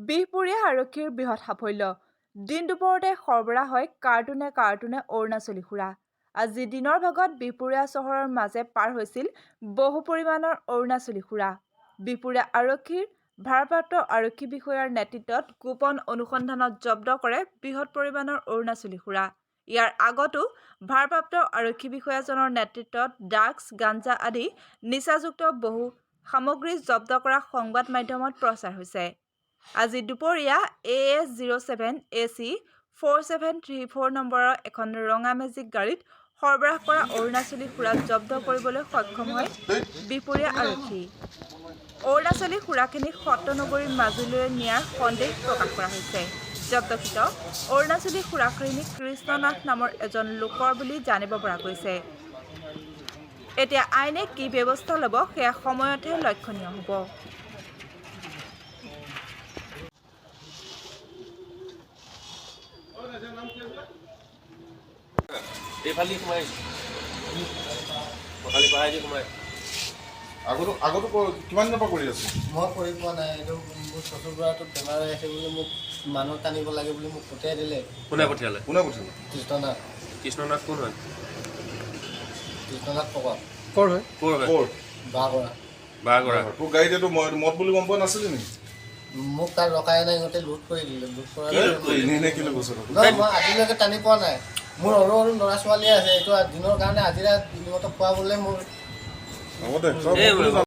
বিহপুৰীয়া আৰক্ষীৰ বৃহৎ সাফল্য। দিন দুপৰতে সৰবৰাহ হয় কাৰ্টুনে কাৰ্টুনে অৰুণাচলী সুৰা। আজি দিনৰ ভাগত বিহপুৰীয়া চহৰৰ মাজে পাৰ হৈছিল বহু পৰিমাণৰ অৰুণাচলী সুৰা। বিহপুৰীয়া আৰক্ষীৰ ভাৰপ্ৰাপ্ত আৰক্ষী বিষয়াৰ নেতৃত্বত গোপন অনুসন্ধানত জব্দ কৰে বৃহৎ পৰিমাণৰ অৰুণাচলী সুৰা। ইয়াৰ আগতো ভাৰপ্ৰাপ্ত আৰক্ষী বিষয়াজনৰ নেতৃত্বত ড্ৰাগছ, গাঞ্জা আদি নিচাযুক্ত বহু সামগ্ৰী জব্দ কৰা সংবাদ মাধ্যমত প্ৰচাৰ হৈছে। আজি দুপৰীয়া AS 07 AC 4734 নম্বৰৰ এখন ৰঙা মেজিক গাড়ীত সৰবৰাহ কৰা অৰুণাচলী সুৰা জব্দ কৰিবলৈ সক্ষম হয় বিহপুৰীয়া আৰক্ষী। অৰুণাচলী সুৰাখিনি সত্ৰনগৰী মাজুলীলৈ নিয়াৰ সন্দেহ প্ৰকাশ কৰা হৈছে। জব্দকৃত অৰুণাচলী সুৰাখিনি কৃষ্ণনাথ নামৰ এজন লোকৰ বুলি জানিব পৰা গৈছে। এতিয়া আইনে কি ব্যৱস্থা ল'ব, সেয়া সময়তহে লক্ষণীয় হ'ব। এইফালে সোমাই আহিছে, পথালি পাহাৰেদি সোমাই। আগতো কিমান দিনৰ পৰা কৰি আছে? মই কৰি পোৱা নাই এইটো। মোৰ চচুৰ বুঢ়াটোত বেমাৰ হৈ আছে বুলি, মোক মানুহ টানিব লাগে বুলি মোক পঠিয়াই দিলে। কোনে পঠিয়ালে? কোনে পঠিয়ালে? কৃষ্ণনাথ। কৃষ্ণনাথ কোন হয়? কৃষ্ণনাথ প্ৰকট। ক'ৰ হয়? ক'ৰ হয়? ক'ৰ? বাঁহগৰা। বাঁহগৰা। তোৰ গাড়ীত এইটো মই মদ বুলি গম পোৱা নাছিলি নেকি? মোক তাত ৰখাই নাই, সিহঁতে লুট কৰি দিলে, লুট কৰা। কি লুট কৰি দিলে? এনেই এনেই কেলৈ কৈছ তই? নহয়, মই আজিলৈকে টানি পোৱা নাই। মোৰ সৰু সৰু ল'ৰা ছোৱালী আছে। এইটো দিনৰ কাৰণে আজিৰা সিহঁতক খুৱাবলৈ মোৰ হ'ব দে, তই এই মদ বুলি